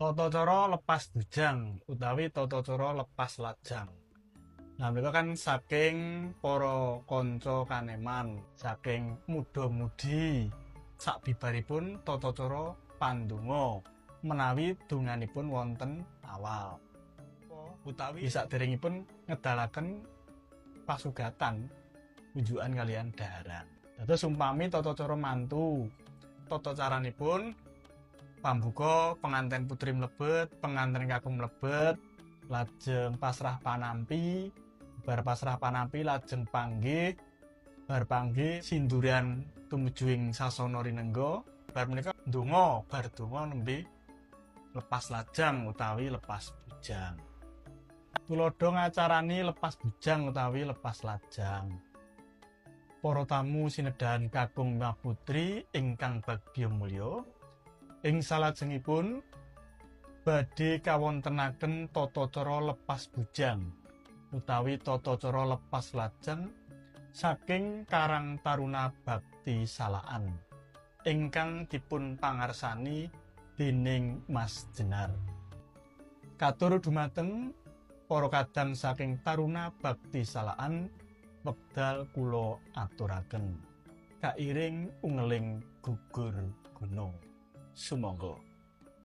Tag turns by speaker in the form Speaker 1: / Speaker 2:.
Speaker 1: Tata cara lepas bujang utawi tata cara lepas lajang. Nah, menika kan saking para kanca kaneman, saking muda-mudi sakbibaripun tata cara pandonga menawi donganipun wonten awal. Utawi saderengipun ngedalaken pasugatan unjukan kalian daharan. Dados umpami tata cara mantu, tata caranipun pambuka penganten putri mlebet, penganten kakung mlebet, lajeng pasrah panampi, bar pasrah panampi lajeng panggih, bar panggih sinduran tumuju ing sasana rinengga, bar menika ndonga, bar donga nembe lepas lajang utawi lepas bujang. Tuladha ngacarani lepas bujang utawi lepas lajang. Para tamu sinedhahan kakung putri ingkang bagya mulya, ing salajengipun badhe kawontenaken tata cara lepas bujang utawi tata cara lepas lajang saking Karang Taruna Bakti Salaan ingkang dipun pangarsani dening Mas Jenar. Katur dumateng para kadang saking Taruna Bakti Salaan, wekdal kula aturaken. Kairing ungeling gugur gunung. Sumangga.